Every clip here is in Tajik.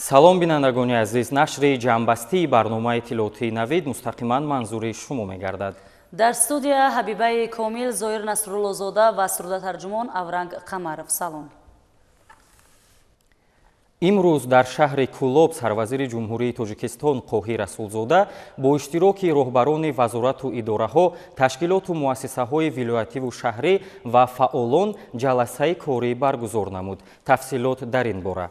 Салом, бинандагони азиз. Нашри ҷамъбастии барномаи иттилоотии «Навид» мустақиман манзури шумо мегардад. Дар студия Ҳабибаи Комил, Зоир Насруллозода ва сурдатарҷумон Авранг Қамаров. Салом. Имрӯз дар шаҳри Кӯлоб сарвазири Ҷумҳурии Тоҷикистон Қоҳир Расулзода бо иштироки роҳбарони вазорату идораҳо, ташкилоту муассисаҳои вилоятиву шаҳрӣ ва фаъолон ҷаласаи корӣ баргузор намуд. Тафсилот дар ин бора.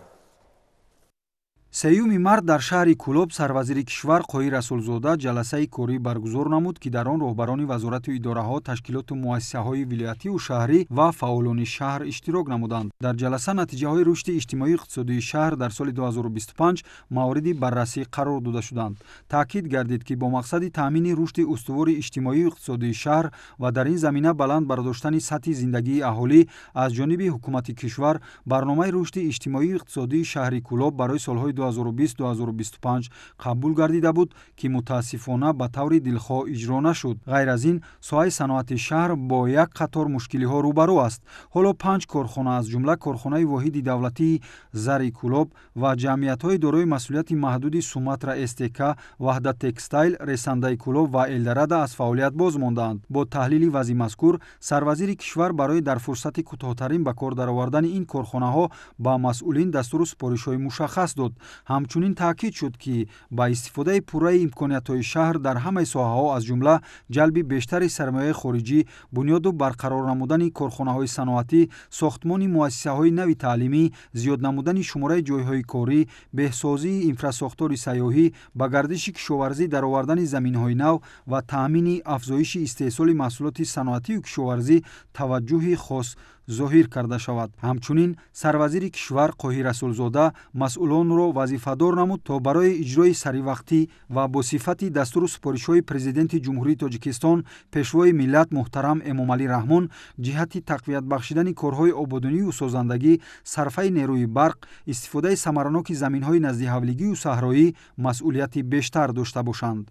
3 март дар шаҳри Кӯлоб сарвазири кишвар Қоҳир Расулзода ҷаласаи корӣ баргузор намуд, ки дар он роҳбарони вазорату идораҳо, ташкилоту муассисаҳои вилоятиву шаҳрӣ ва фаъолони шаҳр иштирок намуданд. Дар ҷаласа натиҷаҳои рушди иҷтимоию иқтисодии шаҳр дар соли 2025 мавриди баррасӣ қарор дода шуданд. Таъкид гардид, ки бо мақсади таъмини рушди устувори иҷтимоию иқтисодии шаҳр ва дар ин замина баланд бардоштани сатҳи зиндагии аҳолӣ аз ҷониби ҳукумати кишвар барномаи рушди иҷтимоию иқтисодии шаҳри Кӯлоб барои солҳои 2020-2025 қабул гардида буд, ки мутаассифона ба таври дилхоҳ иҷро нашуд. Ғайр аз ин, соҳаи саноати шаҳр бо як қатор мушкилиҳо рӯбарӯ аст. Ҳоло панҷ корхона, аз ҷумла корхонаи воҳиди давлатии Зари Кӯлоб ва ҷамъиятҳои дорои масъулияти маҳдуди Суматра СТК, Ваҳдат Текстайл, Ресандаи Кӯлоб ва Элдорада аз фаъолият боз мондаанд. Бо таҳлили вазъи мазкур сарвазири кишвар барои дар фурсати кӯтоҳтарин ба кор даровардани ин корхонаҳо ба масъулин дастуру супоришҳои мушаххас дод. Ҳамчунин таъкид шуд, ки ба истифодаи пурраи имкониятҳои шаҳр дар ҳамаи соҳаҳо, аз ҷумла ҷалби бештари сармояи хориҷӣ, бунёду барқарор намудани корхонаҳои саноатӣ, сохтмони муассисаҳои нави таълимӣ, зиёд намудани шумораи ҷойҳои корӣ, беҳсозии инфрасохтори сайёҳӣ, ба гардиши кишоварзӣ даровардани заминҳои нав ва таъмини афзоиши истеҳсоли маҳсулоти саноатию кишоварзӣ таваҷҷӯҳи хос зоҳир карда шавад. Ҳамчунин сарвазири кишвар Қоҳир Расулзода масъулонро вазифадор намуд, то барои иҷрои саривақтӣ ва бо сифати дастуру супоришҳои Президенти Ҷумҳурии Тоҷикистон, Пешвои миллат муҳтарам Эмомалӣ Раҳмон ҷиҳати тақвият бахшидани корҳои ободонию созандагӣ, сарфаи нерӯи барқ, истифодаи самараноки заминҳои наздиҳавлигию саҳроӣ масъулияти бештар дошта бошанд.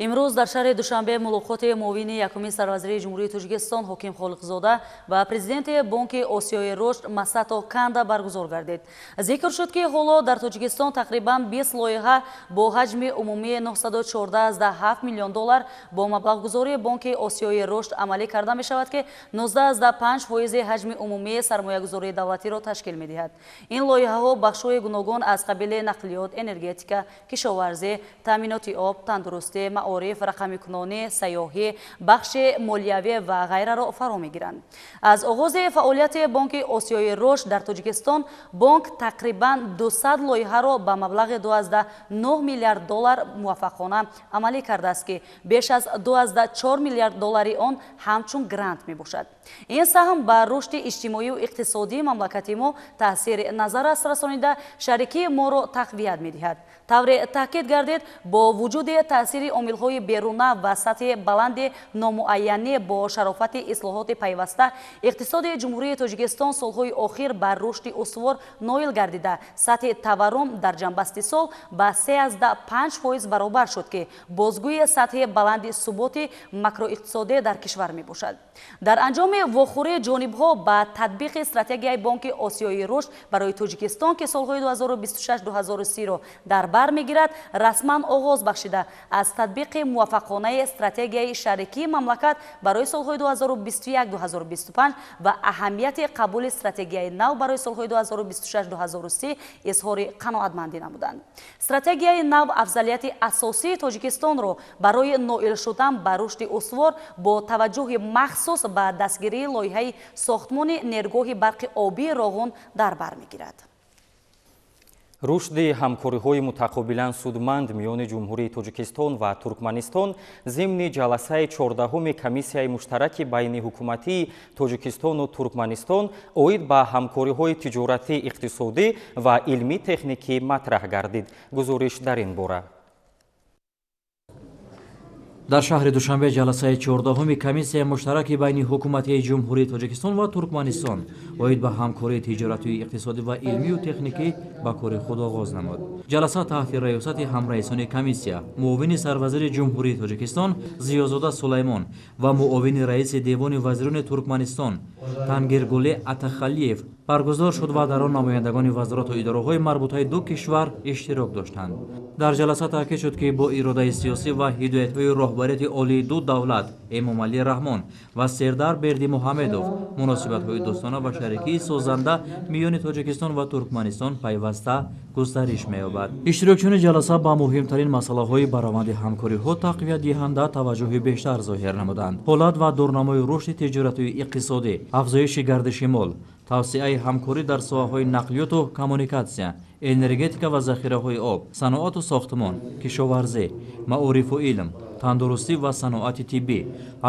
Имрӯз дар шаҳри Душанбе мулоқоти муовини якуми сарвазири Ҷумҳурии Тоҷикистон Ҳоким Холиқзода ва президенти Бонки Осиёи Рушд Масато Канда баргузор гардид. Зикр шуд, ки ҳоло дар Тоҷикистон тақрибан 20 лоиҳа бо ҳаҷми умумии 914,7 миллион доллар бо маблағгузории Бонки Осиёи Рушд амалӣ карда мешавад, ки 19,5% ҳаҷми умумии сармоягузории давлатиро ташкил медиҳад. Ин лоиҳаҳо бахшҳои гуногун аз қабили нақлиёт, энергетика, кишоварзӣ, таъминоти об, тандурустӣ, маориф, рақамикунонӣ, сайёҳӣ, бахши молиявӣ ва ғайраро фаро мегиранд. Аз оғози фаъолияти Бонки Осиёи Рушд дар Тоҷикистон бонк тақрибан 200 лоиҳаро ба маблағи 2,9 миллиард доллар муваффақона амалӣ кардааст, ки беш аз 2,4 миллиард доллари он ҳамчун грант мебошад. Ин саҳм ба рушди иҷтимоию иқтисодии мамлакати мо таъсири назаррас расонида, шарикии моро тақвият медиҳад. Тавре таъкид гардид, бо вуҷуди таъсири омилҳои беруна ва сатҳи баланди номуайянӣ, бо шарофати ислоҳоти пайваста иқтисоди Ҷумҳурии Тоҷикистон солҳои охир ба рушди устувор ноил гардида, сатҳи таваррум дар ҷамъбасти сол ба 3,5% баробар шуд, ки бозгӯи сатҳи баланди суботи макроиқтисодӣ дар кишвар мебошад. Дар анҷоми вохӯрии ҷонибҳо ба татбиқи стратегияи Бонки Осиёи Рушд барои Тоҷикистон, ки солҳои 2026-2030-ро дар бар мегирад, расман оғоз бахшида, аз татбиқи муваффақонаи стратегияи шарикии мамлакат барои солҳои 2021-2025 ва аҳамияти қабули стратегияи нав барои солҳои 2026-2030 изҳори қаноатмандӣ намуданд. Стратегияи нав афзалияти асосии Тоҷикистонро барои ноил шудан ба рушди устувор бо таваҷҷӯҳи махсус ба дастгирии лоиҳаи сохтмони нергоҳи барқи обии Роғун дар бар мегирад. Рушди ҳамкориҳои мутақобилан судманд миёни Ҷумҳурии Тоҷикистон ва Туркманистон зимни ҷаласаи 14-уми комиссияи муштараки байниҳукуматии Тоҷикистону Туркманистон оид ба ҳамкориҳои тиҷоратӣ, иқтисодӣ ва илмӣ-техникӣ матраҳ гардид. Гузориш дар ин бора. Дар шаҳри Душанбе ҷаласаи 14-уми комиссияи муштараки байни ҳукуматии Ҷумҳурии Тоҷикистон ва Туркманистон оид ба ҳамкории тиҷоратию иқтисодӣ ва илмию техникӣ ба кори худ оғоз намуд. Ҷаласа таҳти раёсати ҳамраисони комиссия, муовини сарвазири Ҷумҳурии Тоҷикистон Зиёзода Сулаймон ва муовини раиси Девони вазирони Туркманистон Тангиргуле Атахалиев баргузор шуд ва дар он намояндагони вазорату идораҳои марбутаи ду кишвар иштирок доштанд. Дар ҷаласа таъкид шуд, ки бо иродаи сиёсӣ ва ҳидоятҳои роҳбарияти олии ду давлат Эмомалӣ Раҳмон ва Сердар Бердимуҳамедов муносибатҳои дӯстона ва шарикии созанда миёни Тоҷикистон ва Туркманистон пайваста густариш меёбад. Иштирокчиёни ҷаласа ба муҳимтарин масъалаҳои ба раванди ҳамкориҳо тақвиятдиҳанда таваҷҷӯҳи бештар зоҳир намуданд. Ҳолат ва дурнамои рушди тиҷоратию иқтисодӣ, афзоиши гардиши мол, тавсеаи ҳамкорӣ дар соҳаҳои нақлиёту коммуникатсия, энергетика ва захираҳои об, саноату сохтмон, кишоварзӣ, маорифу илм, тандурустӣ ва саноати тиббӣ,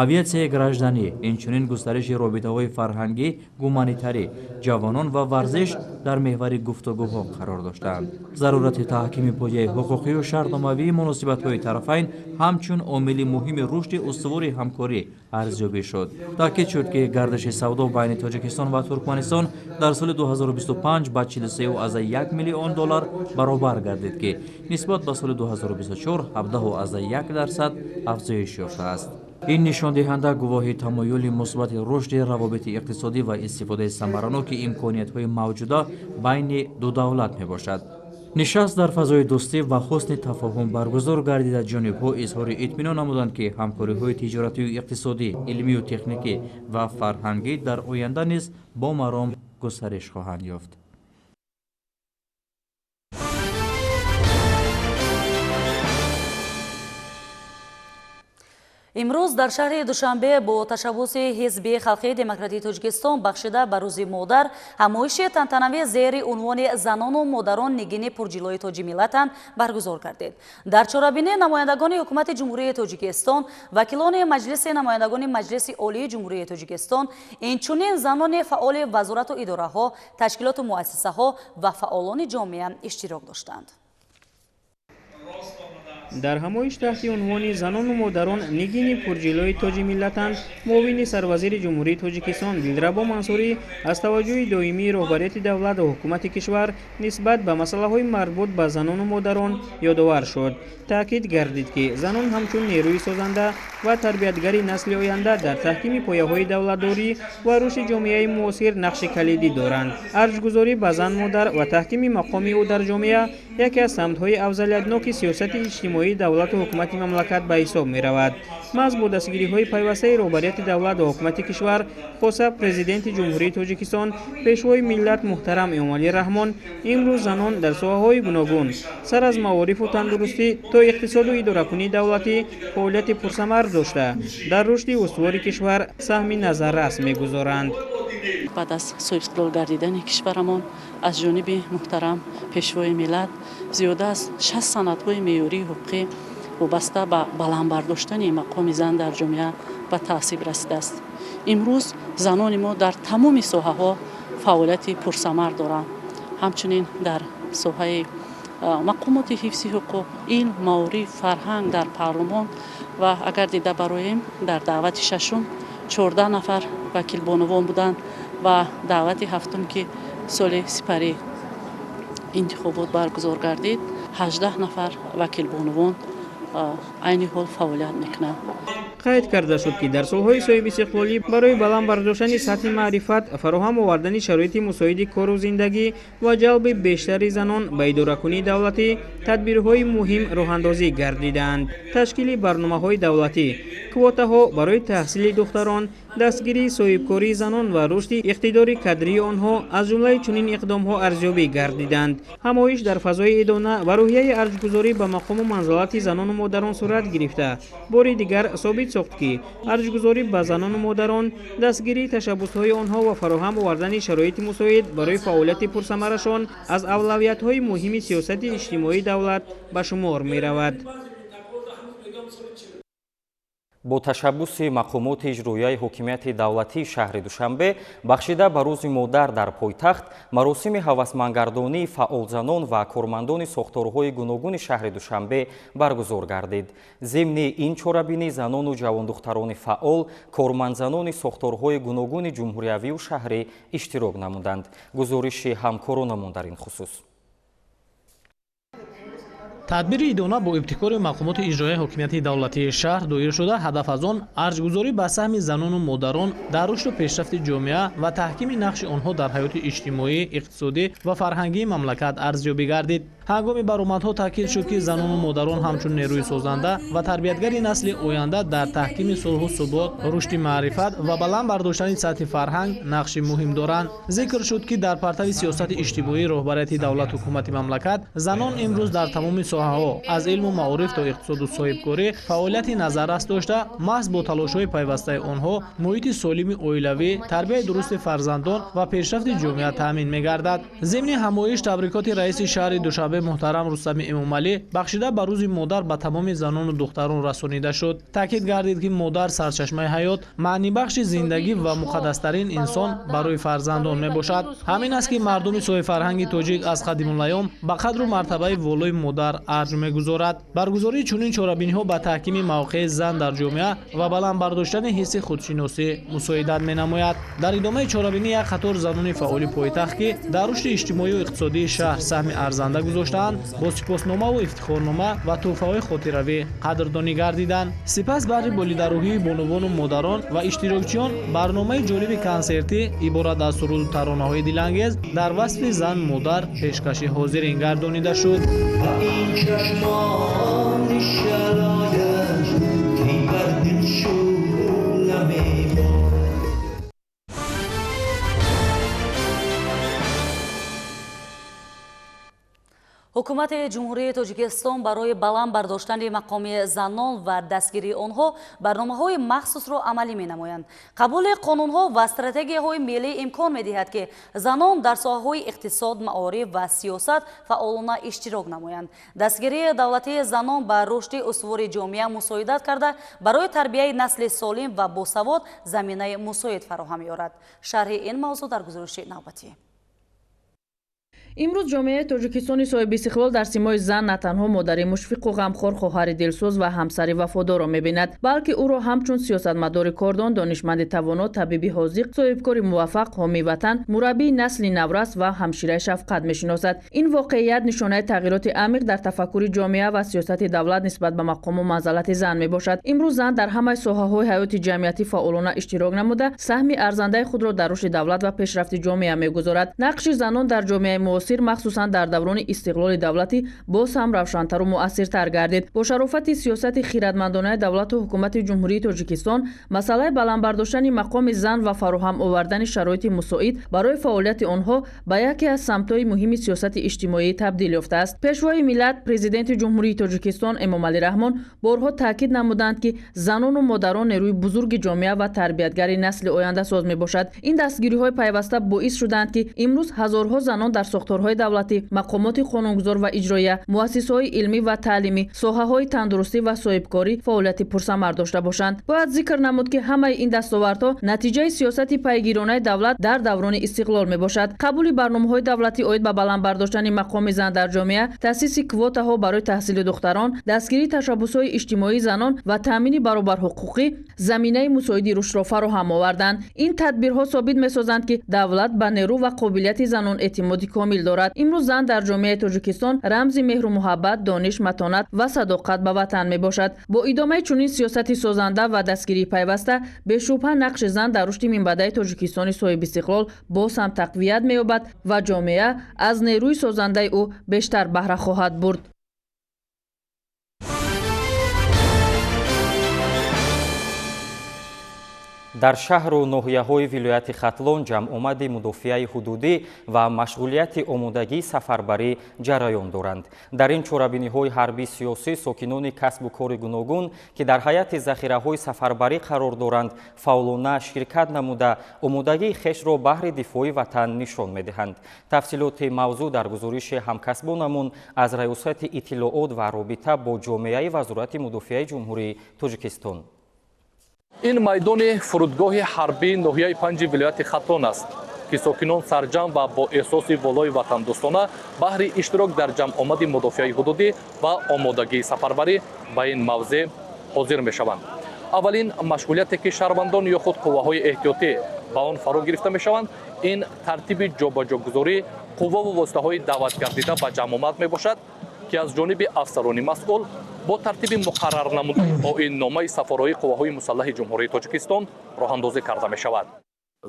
авиатсияи гражданӣ, инчунин густариши робитаҳои фарҳангӣ, гуманитарӣ, ҷавонон ва варзиш дар меҳвари гуфтугӯҳо қарор доштаанд. Зарурати таҳкими пояи ҳуқуқию шартномавии муносибатҳои тарафайн ҳамчун омили муҳими рушди устувори ҳамкорӣ арзёбӣ шуд. Таъкид шуд, ки гардиши савдо байни Тоҷикистон ва Туркманистон дар соли 2025 ба 43,1 миллион доллар баробар гардид, ки нисбат ба соли 2024 17,1% афзоиш ёфтааст. Ин нишондиҳанда гувоҳи тамоюли мусбати рушди равобити иқтисодӣ ва истифодаи самараноки имкониятҳои мавҷуда байни ду давлат мебошад. Нишаст дар фазои дӯстӣ ва ҳусни тафоҳум баргузор гардида, ҷонибҳо изҳори итминон намуданд, ки ҳамкориҳои тиҷоратию иқтисодӣ, илмию техникӣ ва фарҳангӣ дар оянда низ бо маром густариш хоҳанд ёфт. Имрӯз дар шаҳри Душанбе бо ташаббуси Ҳизби Халқии Демократии Тоҷикистон бахшида ба Рӯзи Модар ҳамоиши тантанавӣ зери унвони занону модарон нигини пурҷилои тоҷи миллатанд баргузор гардид. Дар чорабинӣ намояндагони Ҳукумати Ҷумҳурии Тоҷикистон, вакилони Маҷлиси намояндагони Маҷлиси Олии Ҷумҳурии Тоҷикистон, инчунин занони фаъоли вазорату идораҳо, ташкилоту муассисаҳо ва фаъолони ҷомеа иштирок доштанд. Дар ҳамоиш таҳти унвони занону модарон нигини пурҷилои тоҷи миллатанд муовини сарвазири Ҷумҳурии Тоҷикистон Дилрабо Мансурӣ аз таваҷҷӯҳи доимии роҳбарияти давлат ва ҳукумати кишвар нисбат ба масъалаҳои марбут ба занону модарон ёдовар шуд. Таъкид гардид, ки занон ҳамчун нерӯи созанда ва тарбиятгари насли оянда дар таҳкими пояҳои давлатдорӣ ва рушди ҷомеаи муосир нақши калидӣ доранд. Арҷгузорӣ ба зан-модар ва таҳкими мақоми ӯ дар ҷомеа яке аз самтҳои афзалиятноки сиёсати иҷтимоии давлату ҳукумати мамлакат ба ҳисоб меравад. Маҳз бо дастгириҳои пайвастаи роҳбарияти давлат ва ҳукумати кишвар, хоса президенти Ҷумҳурии Тоҷикистон, пешвои миллат муҳтарам Эмомалӣ Раҳмон, имрӯз занон дар соҳаҳои гуногун сар аз маорифу тандурустӣ то иқтисоду идоракунии давлатӣ фаъолияти пурсамар дошта, дар рушди устувори кишвар саҳми назаррас мегузоранд. Баъд аз соҳибистиқлол гардидани кишварамон аз ҷониби муҳтарам пешвои миллат зиёда аз 60 санадҳои меъёрии ҳуқуқӣ вобаста ба баланд бардоштани мақоми зан дар ҷомеа ба таъсиб расидааст. Имрӯз занони мо дар тамоми соҳаҳо фаъолияти пурсамар доранд. Ҳамчунин дар соҳаи мақомоти ҳифзи ҳуқуқ, илм, маориф, фарҳанг, дар парлумон ва агар дида бароем, дар даъвати шашум 14 нафар вакилбонувон буданд ва даъвати ҳафтум, ки соли сипарӣ интихобот баргузор гардид, 18 нафар вакилбонувон айни ҳол фаъолият мекунанд. Қайд карда шуд, ки дар солҳои соҳибистиқлолӣ барои баланд бардоштани сатҳи маърифат, фароҳам овардани шароити мусоиди кору зиндагӣ ва ҷалби бештари занон ба идоракунии давлатӣ тадбирҳои муҳим роҳандозӣ гардидаанд. Ташкили барномаҳои давлатӣ, квотаҳо барои таҳсили духтарон, дастгирии соҳибкории занон ва рушди иқтидори кадрии онҳо аз ҷумлаи чунин иқдомҳо арзёбӣ гардиданд. Ҳамоиш дар фазои идона ва рӯҳияи арҷгузорӣ ба мақому манзалати занону модарон сурат гирифта, бори дигар собит сохт, ки арҷгузорӣ ба занону модарон, дастгирии ташаббусҳои онҳо ва фароҳам овардани шароити мусоид барои фаъолияти пурсамарашон аз авлавиятҳои муҳими сиёсати иҷтимоии давлат ба шумор меравад. Бо ташаббуси мақомоти иҷроияи ҳокимияти давлатии шаҳри Душанбе бахшида ба Рӯзи модар дар пойтахт маросими ҳавасмандгардонии фаъолзанон ва кормандони сохторҳои гуногуни шаҳри Душанбе баргузор гардид. Зимни ин чорабинӣ занону ҷавондухтарони фаъол, кормандзанони сохторҳои гуногуни ҷумҳуриявию шаҳрӣ иштирок намуданд. Гузориши ҳамкоронамон дар ин хусус. Тадбири идона бо ибтикори мақомоти иҷроияи ҳокимияти давлатии шаҳр доир шуда, ҳадаф аз он арҷгузорӣ ба саҳми занону модарон дар рушду пешрафти ҷомеа ва таҳкими нақши онҳо дар ҳаёти иҷтимоӣ, иқтисодӣ ва фарҳангии мамлакат арзёбӣ гардид. Ҳангоми баромадҳо таъкид шуд, ки занону модарон ҳамчун нерӯи созанда ва тарбиятгари насли оянда дар таҳкими сулҳу субот, рушди маърифат ва баланд бардоштани сатҳи фарҳанг нақши муҳим доранд. Зикр шуд, ки дар партави сиёсати иҷтимоии роҳбарияти давлату ҳукумати мамлакат занон имрӯз дар тамоми соҳаҳо аз илму маориф то иқтисоду соҳибкорӣ фаъолияти назаррас дошта, маҳз бо талошҳои пайвастаи онҳо муҳити солими оилавӣ, тарбияи дурусти фарзандон ва пешрафти ҷомеа таъмин мегардад. Зимни ҳамоиш табрикоти раиси шаҳри Душанбе муҳтарам Рустами Эмомалӣ бахшида ба Рӯзи модар ба тамоми занону духтарон расонида шуд. Таъкид гардид, ки модар сарчашмаи ҳаёт, маънибахши зиндагӣ ва муқаддастарин инсон барои фарзандон мебошад. Ҳамин аст, ки мардуми соҳибфарҳанги тоҷик аз қадимулайём ба қадру мартабаи волои модар арҷ мегузорад. Баргузории чунин чорабиниҳо ба таҳкими мавқеи зан дар ҷомеа ва баланд бардоштани ҳисси худшиносӣ мусоидат менамояд. Дар идомаи чорабинӣ як қатор занони фаъоли пойтахт, ки дар рушди иҷтимоию иқтисодии шаҳр саҳми арзанда гузоштаанд, бо сипосномаву ифтихорнома ва тӯҳфаҳои хотиравӣ қадрдонӣ гардиданд. Сипас баҳри болидарӯҳии бонувону модарон ва иштирокчиён барномаи ҷолиби консертӣ иборат аз суруду таронаҳои дилангез дар васфи зан модар пешкаши ҳозирин гардонида шуд. Ҳукумати Ҷумҳурии Тоҷикистон барои баланд бардоштани мақоми занон ва дастгирии онҳо барномаҳои махсусро амалӣ менамоянд. Қабули қонунҳо ва стратегияҳои миллӣ имкон медиҳад, ки занон дар соҳаҳои иқтисод, маориф ва сиёсат фаъолона иштирок намоянд. Дастгирии давлатии занон ба рушди устувори ҷомеа мусоидат карда, барои тарбияи насли солим ва босавод заминаи мусоид фароҳам меорад. Шарҳи ин мавзӯъ дар гузориши навбатӣ. Имрӯз ҷомеаи Тоҷикистони соҳибистиқлол дар симои зан на танҳо модари мушфиқу ғамхор, хоҳари дилсӯз ва ҳамсари вафодорро мебинад, балки ӯро ҳамчун сиёсатмадори кордон, донишманди тавоно, табиби ҳозиқ, соҳибкори муваффақ, ҳомии ватан, мураббии насли наврас ва ҳамшираи шафқат мешиносад. Ин воқеият нишонаи тағйироти амиқ дар тафаккури ҷомеа ва сиёсати давлат нисбат ба мақому манзалати зан мебошад. Имрӯз зан дар ҳамаи соҳаҳои ҳаёти ҷамъиятӣ фаъолона иштирок намуда, саҳми арзандаи худро дар рушди давлат ва пешрафти ҷомеа мегузорад. Нақши занон дар ҷомеаи муосир, махсусан дар даврони истиқлоли давлатӣ, боз ҳам равшантару муассиртар гардид. Бо шарофати сиёсати хиратмандонаи давлату ҳукумати Ҷумҳурии Тоҷикистон масъалаи баланд бардоштани мақоми зан ва фароҳам овардани шароити мусоид барои фаъолияти онҳо ба яке аз самтҳои муҳими сиёсати иҷтимоӣ табдил ёфтааст. Пешвои миллат, Президенти Ҷумҳурии Тоҷикистон Эмомалӣ Раҳмон борҳо таъкид намуданд, ки занону модарон нерӯи бузурги ҷомеа ва тарбиятгари насли ояндасоз мебошад. Ин дастгириҳои пайваста боис шуданд, ки имрӯз ҳазорҳо занон дар сохторҳои давлатӣ, мақомоти қонунгузор ва иҷроия, муассисаҳои илмӣ ва таълимӣ, соҳаҳои тандурустӣ ва соҳибкорӣ фаъолияти пурсамар дошта бошанд. Бояд зикр намуд, ки ҳамаи ин дастовардҳо натиҷаи сиёсати пайгиронаи давлат дар даврони истиқлол мебошад. Қабули барномаҳои давлатӣ оид ба баланд бардоштани мақоми зан дар ҷомеа, таъсиси квотаҳо барои таҳсили духтарон, дастгирии ташаббусҳои иҷтимоии занон ва таъмини баробарҳуқуқӣ заминаи мусоиди рушдро фароҳам оварданд. Ин тадбирҳо собит месозанд, ки давлат ба нерӯ ва қобилияти занон эътимоди комил дорад. Имрӯз зан дар ҷомеаи Тоҷикистон рамзи меҳру муҳаббат, дониш, матонат ва садоқат ба ватан мебошад. Бо идомаи чунин сиёсати созанда ва дастгирии пайваста, бешубҳа нақши зан дар рушди минбаъдаи Тоҷикистони соҳибистиқлол боз ҳам тақвият меёбад ва ҷомеа аз нерӯи созандаи ӯ бештар баҳра хоҳад бурд. Дар шаҳру ноҳияҳои вилояти Хатлон ҷамъомади мудофиаи ҳудудӣ ва машғулияти омодагии сафарбарӣ ҷараён доранд. Дар ин чорабиниҳои ҳарбии сиёсӣ сокинони касбу кори гуногун, ки дар ҳайати захираҳои сафарбарӣ қарор доранд, фаъолона ширкат намуда, омодагии хешро баҳри дифои ватан нишон медиҳанд. Тафсилоти мавзӯъ дар гузориши ҳамкасбонамон аз Раёсати иттилоот ва робита бо ҷомеаи Вазорати мудофиаи Ҷумҳурии Тоҷикистон. Ин майдони фурудгоҳи ҳарбии ноҳияи панҷи вилояти Хатлон аст, ки сокинон сарҷамъ ва бо эҳсоси волои ватандӯстона баҳри иштирок дар ҷамъомади мудофиаи ҳудудӣ ва омодагии сафарбарӣ ба ин мавзеъ ҳозир мешаванд. Аввалин машғулияте ки шаҳрвандон ё худ қувваҳои эҳтиётӣ ба он фаро гирифта мешаванд, ин тартиби ҷобаҷогузорӣ қувваву воситаҳои даъватгардида ба ҷамъомад мебошад, ки аз ҷониби афсарони масъул бо тартиби муқаррарнамудаи оинномаи сафарои қувваҳои мусаллаҳи Ҷумҳурии Тоҷикистон роҳандозӣ карда мешавад.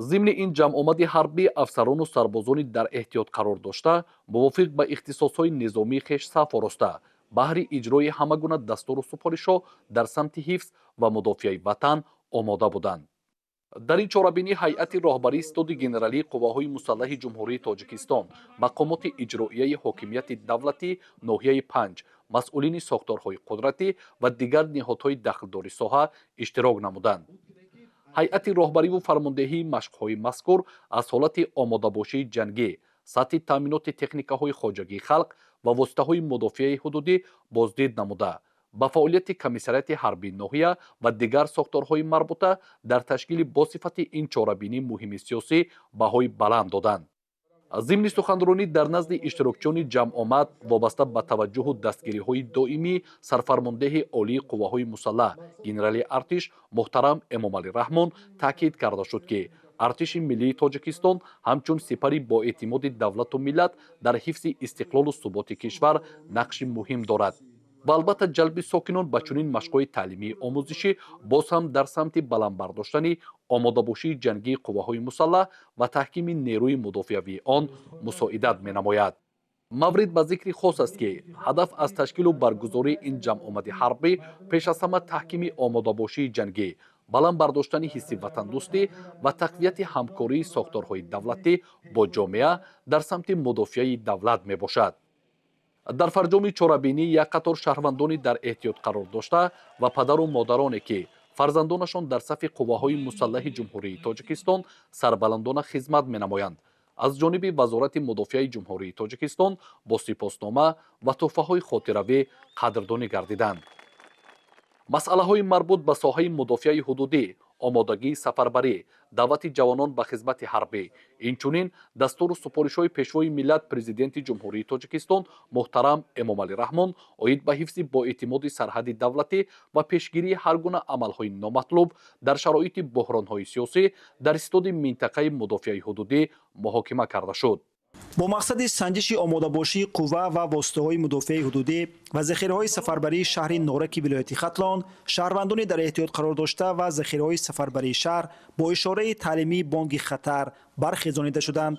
Зимни ин ҷамъомади ҳарбӣ афсарону сарбозони дар эҳтиёт қарор дошта мувофиқ ба ихтисосҳои низомии хеш саф ороста баҳри иҷрои ҳама гуна дастуру супоришҳо дар самти ҳифз ва мудофиаи ватан омода буданд. Дар ин чорабинӣ ҳайати роҳбарии Ситоди генералии қувваҳои мусаллаҳи Ҷумҳурии Тоҷикистон, мақомоти иҷроияи ҳокимияти давлатӣ ноҳияи панҷ, масъулини сохторҳои қудратӣ ва дигар ниҳодҳои дахлдори соҳа иштирок намуданд. Ҳайати роҳбариву фармондеҳии машқҳои мазкур аз ҳолати омодабошии ҷангӣ, сатҳи таъминоти техникаҳои хоҷагии халқ ва воситаҳои мудофиаи ҳудудӣ боздид намуда, ба фаъолияти комиссариати ҳарбии ноҳия ва дигар сохторҳои марбута дар ташкили босифати ин чорабинии муҳими сиёсӣ баҳои баланд доданд. Зимни суханронӣ дар назди иштирокчиёни ҷамъомад вобаста ба таваҷҷуҳу дастгириҳои доимӣ сарфармондеҳи олии қувваҳои мусаллаҳ генерали артиш муҳтарам Эмомалӣ Раҳмон таъкид карда шуд, ки артиши миллии Тоҷикистон ҳамчун сипари боэътимоди давлату миллат дар ҳифзи истиқлолу суботи кишвар нақши муҳим дорад ва албатта ҷалби сокинон ба чунин машқҳои таълимии омӯзишӣ боз ҳам дар самти баланд бардоштани омодабошии ҷангии қувваҳои мусаллаҳ ва таҳкими нерӯи мудофиавии он мусоидат менамояд. Маврид ба зикри хос аст, ки ҳадаф аз ташкилу баргузории ин ҷамъомади ҳарбӣ пеш аз ҳама таҳкими омодабошии ҷангӣ, баланд бардоштани ҳисси ватандӯстӣ ва тақвияти ҳамкории сохторҳои давлатӣ бо ҷомеа дар самти мудофиаи давлат мебошад. Дар фарҷоми чорабинӣ як қатор шаҳрвандони дар эҳтиёт қарор дошта ва падару модароне, ки фарзандонашон дар сафи қувваҳои мусаллаҳи Ҷумҳурии Тоҷикистон сарбаландона хизмат менамоянд, аз ҷониби Вазорати мудофиаи Ҷумҳурии Тоҷикистон бо сипоснома ва тӯҳфаҳои хотиравӣ қадрдонӣ гардиданд. Масъалаҳои марбут ба соҳаи мудофиаи ҳудудӣ, омодагии сафарбарӣ, даъвати ҷавонон ба хизмати ҳарбӣ, инчунин дастуру супоришҳои Пешвои миллат Президенти Ҷумҳурии Тоҷикистон муҳтарам Эмомалӣ Раҳмон оид ба ҳифзи боэътимоди сарҳади давлатӣ ва пешгирии ҳар гуна амалҳои номатлуб дар шароити буҳронҳои сиёсӣ дар ситоди минтақаи мудофиаи ҳудудӣ муҳокима карда шуд. Бо мақсади санҷиши омодабошии қувва ва воситаҳои мудофиаи ҳудудӣ ва захираҳои сафарбарии шаҳри Нораки вилояти Хатлон, шаҳрвандони дар эҳтиёт қарор дошта ва захираҳои сафарбарии шаҳр бо ишораи таълимии бонги хатар бархезонида шуданд.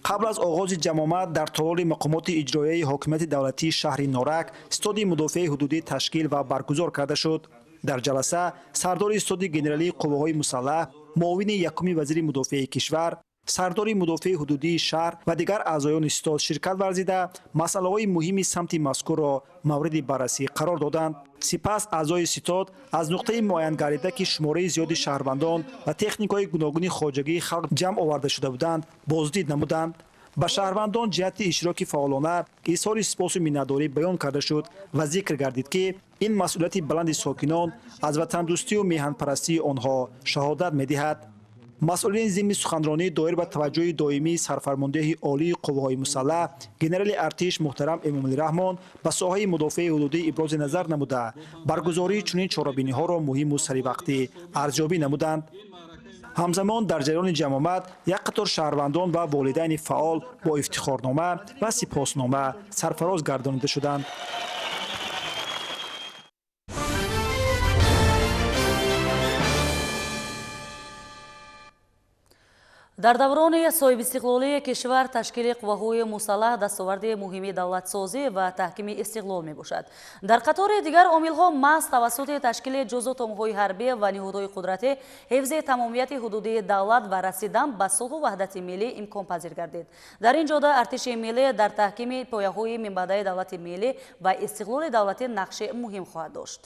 Қабл аз оғози ҷамъомад дар толори мақомоти иҷроияи ҳокимияти давлатии шаҳри Норак ситоди мудофиаи ҳудудӣ ташкил ва баргузор карда шуд. Дар ҷаласа сардори ситоди генералии қувваҳои мусаллаҳ, муовини якуми вазири мудофиаи кишвар, сардори мудофиаи ҳудудии шаҳр ва дигар аъзоёни ситод ширкат варзида масъалаҳои муҳими самти мазкурро мавриди баррасӣ қарор доданд. Сипас аъзои ситод аз нуқтаи муайян гардида, ки шумораи зиёди шаҳрвандон ва техникаҳои гуногуни хоҷагии халқ ҷамъ оварда шуда буданд, боздид намуданд. Ба шаҳрвандон ҷиҳати иштироки фаъолона изҳори сипосу миннатдорӣ баён карда шуд ва зикр гардид, ки ин масъулияти баланди сокинон аз ватандӯстию меҳанпарастии онҳо шаҳодат медиҳад. Масъулини зимни суханронӣ доир ба таваҷҷӯҳи доимии сарфармондеҳи олии қувваҳои мусаллаҳ генерали артиш муҳтарам Эмомалӣ Раҳмон ба соҳаи мудофиаи ҳудудӣ ибрози назар намуда, баргузории чунин чорабиниҳоро муҳиму саривақтӣ арзёбӣ намуданд. Ҳамзамон дар ҷараёни ҷамъомад як қатор шаҳрвандон ва волидайни фаъол бо ифтихорнома ва сипоснома сарфароз гардонида шуданд. Дар даврони соҳибистиқлолии кишвар ташкили қувваҳои мусаллаҳ дастоварди муҳими давлатсозӣ ва таҳкими истиқлол мебошад. Дар қатори дигар омилҳо маҳз тавассути ташкили ҷузъу томҳои ҳарбӣ ва ниҳодҳои қудратӣ ҳифзи тамомияти ҳудудии давлат ва расидан ба сулҳу ваҳдати миллӣ имконпазир гардид. Дар ин ҷода артиши миллӣ дар таҳкими пояҳои минбаъдаи давлати миллӣ ва истиқлоли давлатӣ нақши муҳим хоҳад дошт.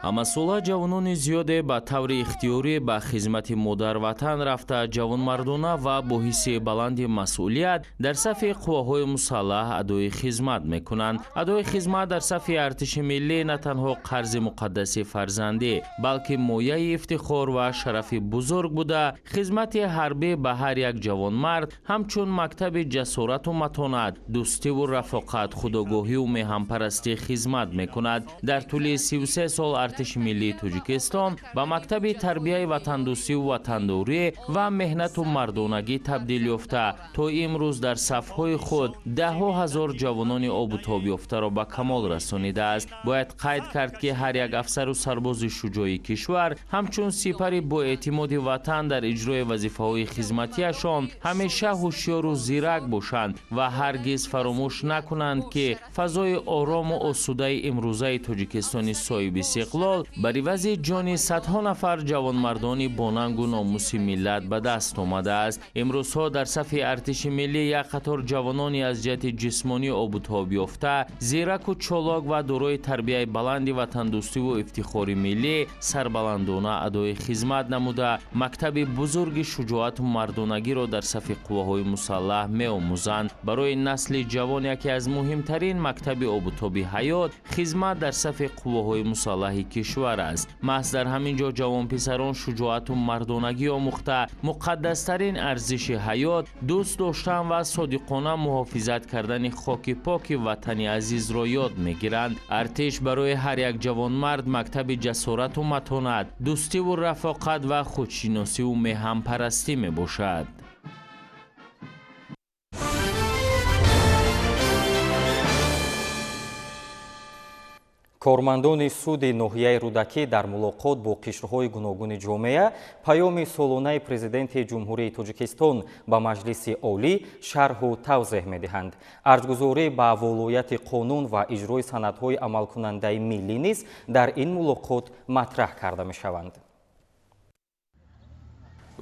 Ҳамасола ҷавонони зиёде ба таври ихтиёрӣ ба хизмати модарватан рафта, ҷавонмардона ва бо ҳисси баланди масъулият дар сафи қувваҳои мусаллаҳ адои хизмат мекунанд. Адои хизмат дар сафи артиши миллӣ на танҳо қарзи муқаддаси фарзандӣ, балки мояи ифтихор ва шарафи бузург буда, хизмати ҳарбӣ ба ҳар як ҷавонмард ҳамчун мактаби ҷасорату матонат, дӯстиву рафоқат, худогоҳиву меҳанпарастӣ хизмат мекунад. Дар тӯли 33 сол артиши миллии Тоҷикистон ба мактаби тарбияи ватандӯстиву ватандорӣ ва меҳнату мардонагӣ табдил ёфта, то имрӯз дар сафҳои худ даҳҳо ҳазор ҷавонони обутобёфтаро ба камол расонидааст. Бояд қайд кард, ки ҳар як афсару сарбози шуҷои кишвар ҳамчун сипари боэътимоди ватан дар иҷрои вазифаҳои хизматиашон ҳамеша ҳушёру зирак бошанд ва ҳаргиз фаромӯш накунанд, ки фазои орому осудаи имрӯзаи Тоҷикистони соҳибистиқлол бар ивази ҷони садҳо нафар ҷавонмардони бонангу номуси миллат ба даст омадааст. Имрӯзҳо дар сафи артиши миллӣ як қатор ҷавонони аз ҷиҳати ҷисмонӣ обутобёфта, зираку чолок ва дорои тарбияи баланди ватандӯстиву ифтихори миллӣ сарбаландона адои хизмат намуда, мактаби бузурги шуҷоату мардонагиро дар сафи қувваҳои мусаллаҳ меомӯзанд. Барои насли ҷавон яке аз муҳимтарин мактаби обутоби ҳаёт хизмат дар сафи қувваҳои мусаллаҳи кишвар аст. Маҳз дар ҳамин ҷо ҷавонписарон шуҷоату мардонагӣ омӯхта, муқаддастарин арзиши ҳаёт, дӯст доштан ва содиқона муҳофизат кардани хоки поки ватани азизро ёд мегиранд. Артиш барои ҳар як ҷавонмард мактаби ҷасорату матонат, дӯстиву рафоқат ва худшиносиву меҳанпарастӣ мебошад. Кормандони суди ноҳияи Рӯдакӣ дар мулоқот бо қишрҳои гуногуни ҷомеа паёми солонаи президенти Ҷумҳурии Тоҷикистон ба Маҷлиси Олӣ шарҳу тавзеҳ медиҳанд. Арҷгузорӣ ба волояти қонун ва иҷрои санадҳои амалкунандаи миллӣ низ дар ин мулоқот матраҳ карда мешаванд.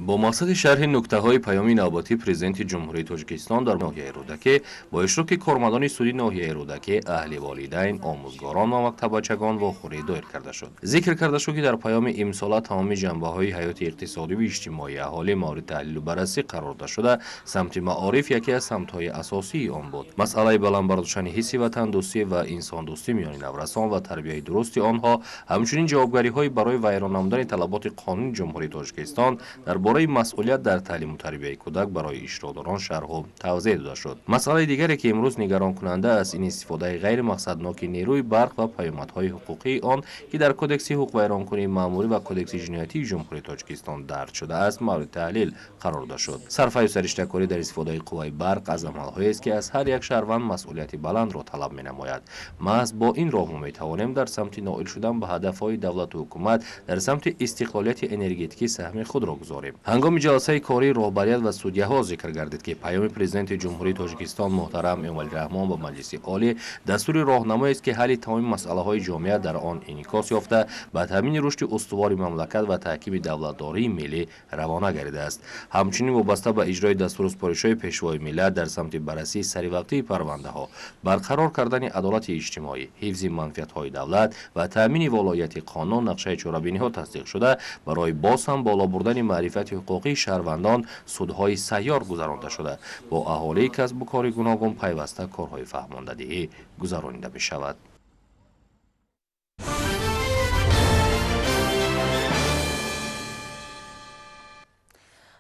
Бо мақсади шарҳи нуктаҳои паёми навбатии президенти Ҷумҳурии Тоҷикистон дар ноҳияи Рӯдакӣ бо иштироки кормандони суди ноҳияи Рӯдакӣ, аҳли волидайн, омӯзгорон ва мактаббачагон вохӯрӣ доир карда шуд. Зикр карда шуд, ки дар паёми имсола тамоми ҷанбаҳои ҳаёти иқтисодиву иҷтимоии аҳолӣ мавриди таҳлилу баррасӣ қарор дода шуда, самти маориф яке аз самтҳои асосии он буд. Масъалаи баланд бардоштани ҳисси ватандӯстӣ ва инсондӯстӣ миёни наврасон ва тарбияи дурусти онҳо, ҳамчунин ҷавобгариҳои барои вайрон намудани талаботи қонуни Ҷумҳурии Тоҷикистон дар бораи масъулият дар таълиму тарбияи кӯдак барои иштирокдорон шарҳу тавзеҳ дода шуд. Масъалаи дигаре, ки имрӯз нигаронкунанда аст, ин истифодаи ғайримақсадноки нерӯи барқ ва паёмадҳои ҳуқуқии он, ки дар Кодекси ҳуқуқвайронкунии маъмурӣ ва Кодекси ҷиноятии Ҷумҳурии Тоҷикистон дарҷ шудааст, мавриди таҳлил қарор дода шуд. Сарфаю сариштакорӣ дар истифодаи қувваи барқ аз амалҳоест, ки аз ҳар як шаҳрванд масъулияти баландро талаб менамояд. Маҳз бо ин роҳ мо метавонем дар самти ноил шудан ба ҳадафҳои давлату ҳукумат дар самти истиқлолияти энергетикӣ саҳми худро гузорем. Ҳангоми ҷаласаи кории роҳбарият ва судяҳо зикр гардид, ки паёми президенти Ҷумҳурии Тоҷикистон муҳтарам Эмомалӣ Раҳмон ба Маҷлиси Олӣ дастури роҳнамоест, ки ҳалли тамоми масъалаҳои ҷомеа дар он инъикос ёфта, ба таъмини рушди устувори мамлакат ва таҳкими давлатдории миллӣ равона гардидааст. Ҳамчунин вобаста ба иҷрои дастуру супоришҳои пешвои миллат дар самти баррасии саривақтии парвандаҳо, барқарор кардани адолати иҷтимоӣ, ҳифзи манфиатҳои давлат ва таъмини волояти қонун нақшаи чорабиниҳо тасдиқ шуда, барои боз ҳам боло бурдани маърифати ҳуқуқии шаҳрвандон судҳои сайёр гузаронда шуда, бо аҳолии касбу кори гуногун пайваста корҳои фаҳмондадиҳӣ гузаронида мешавад.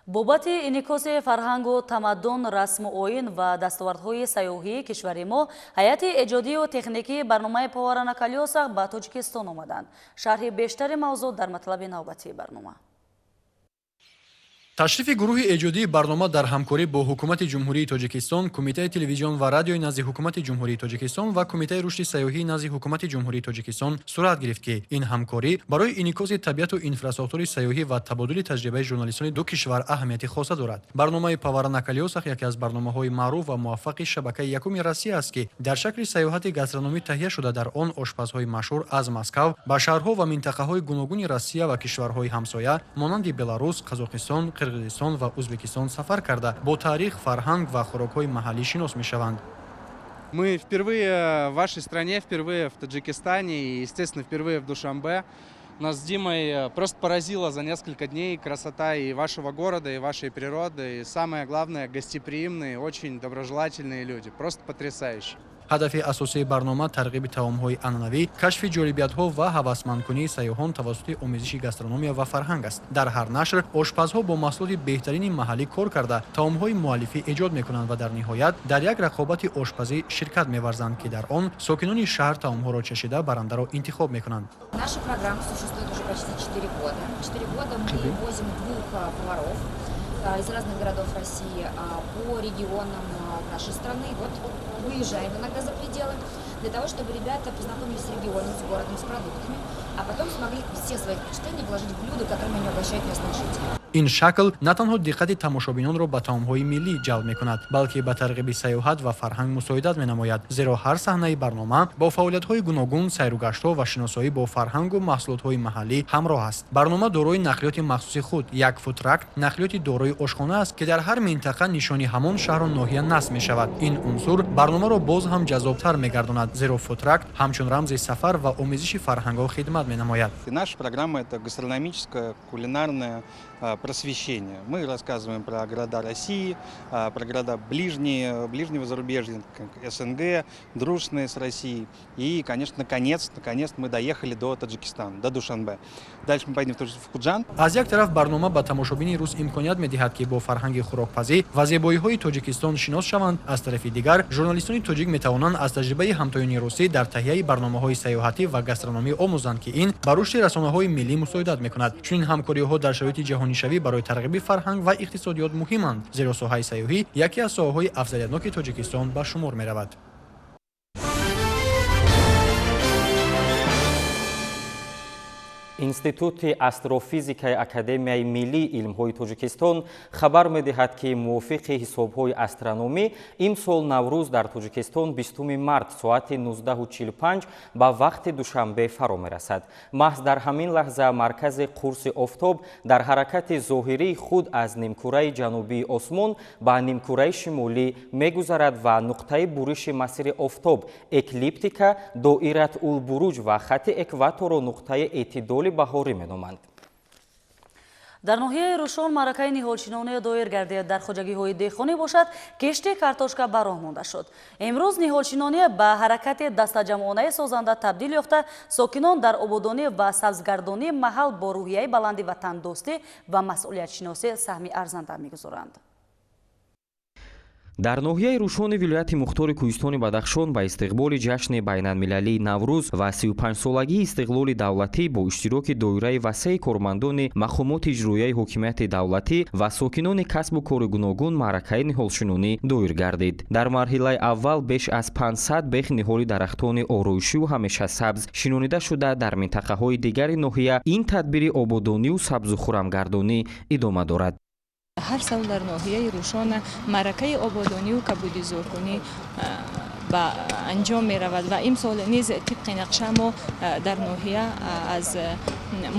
Бобати инъикоси фарҳангу тамаддун, расму оин ва дастовардҳои сайёҳии кишвари мо ҳайати эҷодию техникии барномаи «Повара на колёсах» ба Тоҷикистон омаданд. Шарҳи бештари мавзӯъ дар матлаби навбатии барнома. Ташрифи гурӯҳи эҷодии барнома дар ҳамкорӣ бо Ҳукумати Ҷумҳурии Тоҷикистон, Кумитаи телевизион ва радиои назди Ҳукумати Ҷумҳурии Тоҷикистон ва Кумитаи рушди сайёҳии назди Ҳукумати Ҷумҳурии Тоҷикистон сурат гирифт, ки ин ҳамкорӣ барои инъикоси табиату инфрасохтори сайёҳӣ ва табодули таҷрибаи журналистони ду кишвар аҳамияти хоса дорад. Барномаи «Повара на колёсах» яке аз барномаҳои маъруф ва муваффақи шабакаи якуми Россия аст, ки дар шакли сайёҳати гастрономӣ таҳия шуда, дар он ошпазҳои машҳур аз Москав ба шаҳрҳо ва минтақаҳои гуногуни Россия ва кишварҳои ҳамсоя монанди Беларус, Қазоқистон, Қирғизистон ва Ӯзбекистон сафар карда, бо таърих, фарҳанг ва хӯрокҳои маҳаллӣ шинос мешаванд. Мы впервые в вашей стране, впервые в Таджикистане и, естественно, впервые в Душанбе. Нас с Димой просто поразила за несколько дней красота и вашего города, и вашей природы, и самое главное, гостеприимные, очень доброжелательные люди. Просто потрясающе. Ҳадафи асосии барнома тарғиби таомҳои анъанавӣ, кашфи ҷолибиятҳо ва ҳавасмандкунии сайёҳон тавассути омезиши гастрономия ва фарҳанг аст. Дар ҳар нашр ошпазҳо бо маҳсулоти беҳтарини маҳаллӣ кор карда, таомҳои муаллифӣ эҷод мекунанд ва дар ниҳоят дар як рақобати ошпазӣ ширкат меварзанд, ки дар он сокинони шаҳр таомҳоро чашида барандаро интихоб мекунанд. Наша программа существует уже почти 4 года. 4 года мы возим двух поваров из разных городов России по регионам нашей страны. Вот выезжаем иногда за пределы, для того, чтобы ребята познакомились с регионом, с городом, с продуктами, а потом смогли все свои впечатления вложить в блюда, которыми они угощают местных жителей. Ин шакл на танҳо диққати тамошобинонро ба таомҳои миллӣ ҷалб мекунад, балки ба тарғиби сайёҳат ва фарҳанг мусоидат менамояд, зеро ҳар саҳнаи барнома бо фаъолиятҳои гуногун, сайругаштҳо ва шиносоӣ бо фарҳангу маҳсулотҳои маҳаллӣ ҳамроҳ аст. Барнома дорои нақлиёти махсуси худ, як фудтрак, нақлиёти дорои ошхона аст, ки дар ҳар минтақа нишони ҳамон шаҳру ноҳия насб мешавад. Ин унсур барномаро боз ҳам ҷаззобтар мегардонад, зеро фудтрак ҳамчун рамзи сафар ва омезиши фарҳангҳо хидмат менамояд. Наша программа — это гастрономическая, кулинарная просвещение. Мы рассказываем про города России, про города ближние, ближнего зарубежья, как СНГ, дружественные с Россией. И, конечно, наконец, наконец мы доехали до Таджикистана, до Душанбе. Дальше мы поедем в Худжанд. Аз як тараф барнома ба тамошобини рус имконият медиҳад, ки бо фарҳанги хӯрокпазӣ ва зебоиҳои Тоҷикистон шинос шаванд. Аз тарафи дигар, журналистони тоҷик метавонанд аз таҷрибаи ҳамтоёни русӣ дар таҳияи барномаҳои сайёҳатӣ ва гастрономӣ омӯзанд, ки ин ба рушди расонаҳои миллӣ мусоидат мекунад. Чунин ҳамкориҳо дар шароити ҷаҳонишавӣ барои тарғиби фарҳанг ва иқтисодиёт муҳиманд, зеро соҳаи сайёҳӣ яке аз соҳаҳои афзалиятноки Тоҷикистон ба шумор меравад. Институти астрофизикаи Академияи миллии илмҳои Тоҷикистон хабар медиҳад, ки мувофиқи ҳисобҳои астрономӣ имсол Наврӯз дар Тоҷикистон 20 март соати 19:45 ба вақти Душанбе фаро мерасад. Маҳз дар ҳамин лаҳза маркази қурси офтоб дар ҳаракати зоҳирии худ аз нимкураи ҷанубии осмон ба нимкураи шимолӣ мегузарад ва нуқтаи буриши масири офтоб эклиптика, доират улбуруҷ ва хати экваторро нуқтаи эътидоли баҳорӣ меноманд. Дар ноҳияи Рӯшон маъракаи ниҳолшинонӣ доир гардид. Дар хоҷагиҳои деҳқонӣ бошад, кишти картошка ба роҳ монда шуд. Имрӯз ниҳолшинонӣ ба ҳаракати дастаҷамъонаи созанда табдил ёфта, сокинон дар ободонӣ ва сабзгардонии маҳал бо рӯҳияи баланди ватандӯстӣ ва масъулиятшиносӣ саҳми арзанда мегузоранд. Дар ноҳияи Рӯшони вилояти мухтори Кӯҳистони Бадахшон ба истиқболи ҷашни байналмилалии Наврӯз ва 35-солагии истиқлоли давлатӣ бо иштироки доираи васеи кормандони мақомоти иҷроияи ҳокимияти давлатӣ ва сокинони касбу кори гуногун маъракаи ниҳолшинонӣ доир гардид. Дар марҳилаи аввал беш аз 500 бех ниҳоли дарахтони ороишию ҳамешасабз шинонида шуда, дар минтақаҳои дигари ноҳия ин тадбири ободонию сабзу хурамгардонӣ идома дорад. Ҳар сол дар ноҳияи Рӯшон маъракаи ободонию кабудизоркунӣ ба анҷом меравад ва имсол низ тибқи нақша мо дар ноҳия аз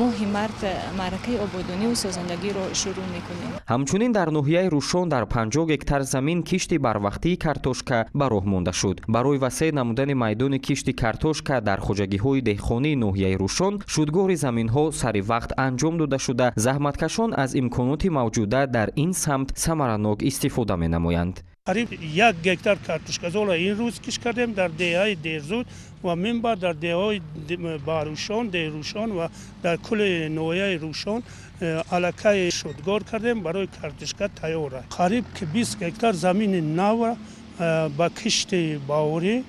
моҳи март маъракаи ободонию созандагиро шурӯъ мекунем. Ҳамчунин дар ноҳияи Рӯшон дар 50 гектар замин кишти барвақтии картошка ба роҳ монда шуд. Барои васеъ намудани майдони кишти картошка дар хоҷагиҳои деҳқонии ноҳияи Рӯшон шудгори заминҳо сари вақт анҷом дода шуда, заҳматкашон аз имконоти мавҷуда дар ин самт самаранок истифода менамоянд. Қариб 1 гектар картошказола ин рӯз кишт кардем дар деҳаи Дерзуд ва минбаъд дар деҳаҳои Баҳрушон, Деҳрушон ва дар кули ноҳияи Рӯшон аллакай шудгор кардем, барои картошка тайёр аст. Қариб ки 20 гектар замини навра ба кишти баҳорӣ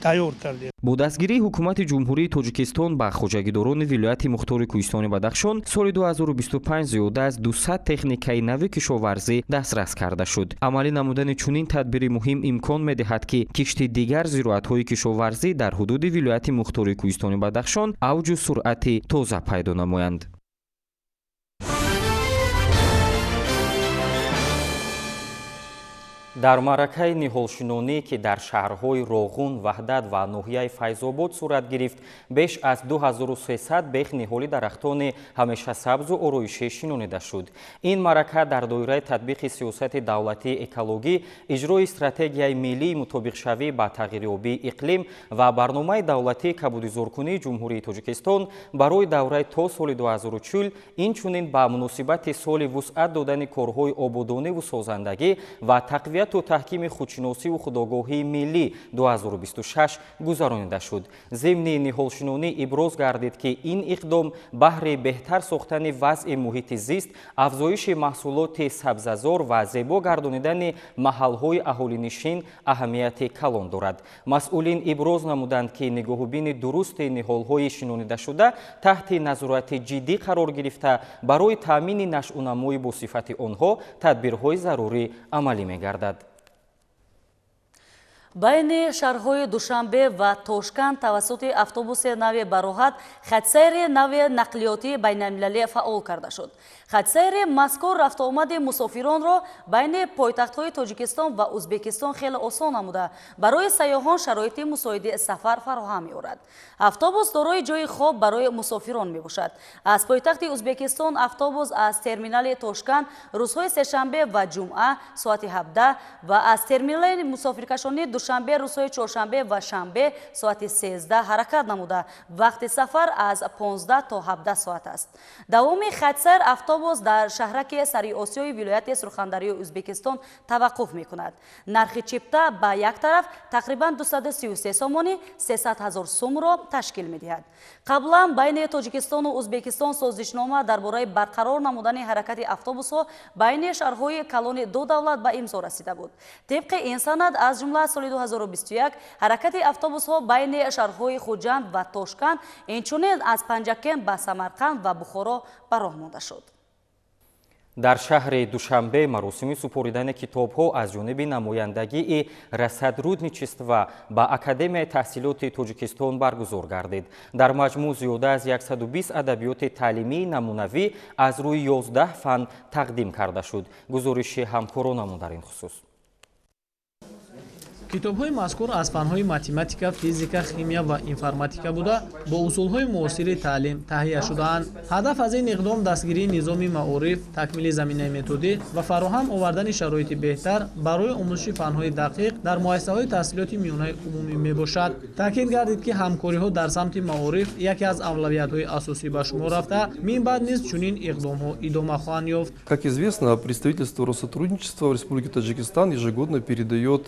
тайёр кардем. Бо дастгирии ҳукумати Ҷумҳурии Тоҷикистон ба хоҷагидорони вилояти мухтори Кӯҳистони Бадахшон соли 2025 зиёда аз 200 техникаи нави кишоварзӣ дастрас карда шуд. Амалӣ намудани чунин тадбири муҳим имкон медиҳад, ки кишти дигар зироатҳои кишоварзӣ дар ҳудуди вилояти мухтори Кӯҳистони Бадахшон авҷу суръати тоза пайдо намоянд. Дар маъракаи ниҳолшинонӣ, ки дар шаҳрҳои Роғун, Ваҳдат ва ноҳияи Файзобод сурат гирифт, беш аз 2300 бех ниҳоли дарахтони ҳамешасабзу ороишӣ шинонида шуд. Ин маърака дар доираи татбиқи сиёсати давлатии экологӣ, иҷрои стратегияи миллии мутобиқшавӣ ба тағйирёбии иқлим ва барномаи давлатии кабудизоркунии Ҷумҳурии Тоҷикистон барои давраи то соли 2040, инчунин ба муносибати соли вусъат додани корҳои ободониву созандагӣ ва тақвият таҳкими худшиносиву худогоҳии миллӣ 2026 гузаронида шуд. Зимни ниҳолшинонӣ иброз гардид, ки ин иқдом баҳри беҳтар сохтани вазъи муҳити зист, афзоиши маҳсулоти сабзазор ва зебо гардонидани маҳалҳои аҳолинишин аҳамияти калон дорад. Масъулин иброз намуданд, ки нигоҳубини дурусти ниҳолҳои шинонидашуда таҳти назорати ҷиддӣ қарор гирифта, барои таъмини нашъунамои босифати онҳо тадбирҳои зарурӣ амалӣ мегардад. Байни шаҳрҳои Душанбе ва Тошканд тавассути автобуси нави бароҳат хатсайри нави нақлиётии байналмилалӣ фаъол карда шуд. Хатсайри мазкур рафтуомади мусофиронро байни пойтахтҳои Тоҷикистон ва Узбекистон хеле осон намуда, барои сайёҳон шароити мусоиди сафар фароҳам меорад. Автобус дорои ҷои хоб барои мусофирон мебошад. Аз пойтахти Узбекистон автобус аз терминали Тошканд рӯзҳои сешанбе ва ҷумъа соати 17 ва аз терминали мусофиркашонии Душанбе рӯзҳои чоршанбе ва шанбе соати 13 ҳаракат намуда, вақти сафар аз 15 то 17 соат аст. Давоми хатсайр автобус дар шаҳраки Сариосиёи вилояти Сурхандарёи Узбекистон таваққуф мекунад. Нархи чипта ба як тараф тақрибан 233 сомонӣ 300 ҳазор сумро ташкил медиҳад. Қаблан байни Тоҷикистону Узбекистон созишнома дар бораи барқарор намудани ҳаракати автобусҳо байни шаҳрҳои калони ду давлат ба имзо расида буд. Тибқи ин санад, аз ҷумла соли 2021 ҳаракати автобусҳо байни шаҳрҳои Хуҷанд ва Тошканд, инчунин аз Панҷакент ба Самарқанд ва Бухоро ба роҳ монда шуд. Дар шаҳри Душанбе маросими супоридани китобҳо аз ҷониби намояндагии Россотрудничества ба Академияи таҳсилоти Тоҷикистон баргузор гардид. Дар маҷмӯъ зиёда аз 120 адабиёти таълимии намунавӣ аз рӯи 11 фан тақдим карда шуд. Гузориши ҳамкоронамон дар ин хусус. Китобҳои мазкур аз фанҳои математика, физика, химия ва информатика буда, бо усулҳои муосири таълим таҳия шудаанд. Ҳадаф аз ин иқдом дастгирии низоми маориф, такмили заминаи методӣ ва фароҳам овардани шароити беҳтар барои омӯзиши фанҳои дақиқ дар муассисаҳои таҳсилоти миёнаи умумӣ мебошад. Таъкид гардид, ки ҳамкориҳо дар самти маориф яке аз авлавиятҳои асосӣ ба шумор рафта, минбаъд низ чунин иқдомҳо идома хоҳанд ёфт. Как известно, представительство Россотрудничества в Республике Таджикистан ежегодно передает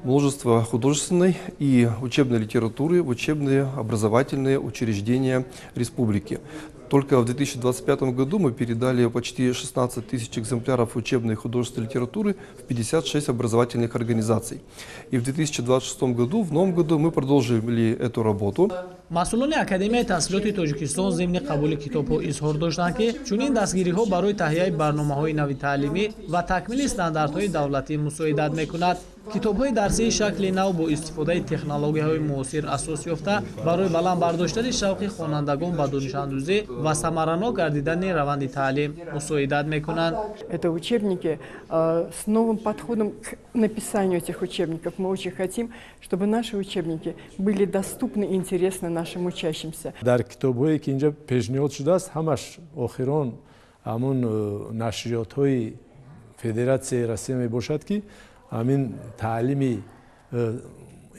множество художественной и учебной литературы в учебные образовательные учреждения республики. Только в 2025 году мы передали почти 16 тысяч экземпляров учебной и художественной литературы в 56 образовательных организаций. И в 2026 году, в новом году, мы продолжили эту работу. Масъулони Академияи таҳсилоти Тоҷикистон зимни қабули китобҳо изҳор доштанд, ки чунин дастгириҳо барои таҳияи барномаҳои нави таълимӣ ва такмили стандартҳои давлатӣ мусоидат мекунад. Китобҳои дарсии шакли нав бо истифодаи технологияҳои муосир асос ёфта, барои баланд бардоштани шавқи хонандагон ба донишандӯзӣ ва самаранок гардидани раванди таълим мусоидат мекунанд. Это учебники с новым подходом к написанию этих учебников. Мы очень хотим, чтобы наши учебники были доступны и интересны нашим учащимся. Дар китобҳое ки инҷа пешниҳод шудааст, ҳамаш охирон ҳамон нашриётҳои Федератсияи Россия мебошад, ки ҳамин таълими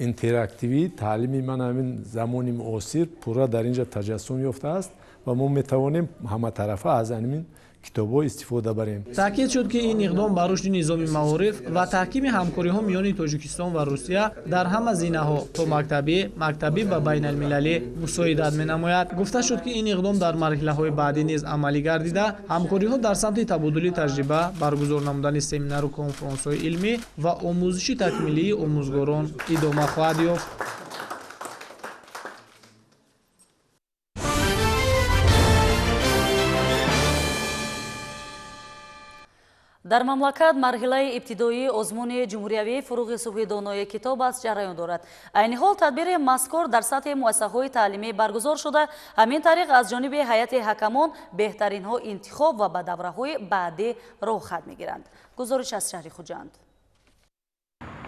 интерактивӣ, таълими ман ҳамин замони муосир пурра дар инҷа таҷассум ёфтааст ва мо метавонем ҳаматарафа аз ҳамин китобҳо истифода барем. Таъкид шуд, ки ин иқдом ба рушди низоми маориф ва таҳкими ҳамкориҳо миёни Тоҷикистон ва Русия дар ҳама зинаҳо то мактабӣ, мактабӣ ва байналмилалӣ мусоидат менамояд. Гуфта шуд, ки ин иқдом дар марҳилаҳои баъдӣ низ амалӣ гардида, ҳамкориҳо дар самти табодули таҷриба, баргузор намудани семинару конфронсҳои илмӣ ва омӯзиши такмилии омӯзгорон идома хоҳад ёфт. Дар мамлакат марҳилаи ибтидоии озмуни ҷумҳуриявии фуруғи субҳи донои китоб аст ҷараён дорад. Айни ҳол тадбири мазкур дар сатҳи муассисаҳои таълимӣ баргузор шуда, ҳамин тариқ аз ҷониби ҳайати ҳакамон беҳтаринҳо интихоб ва ба давраҳои баъдӣ роҳхат мегиранд. Гузориш аз шаҳри Хуҷанд.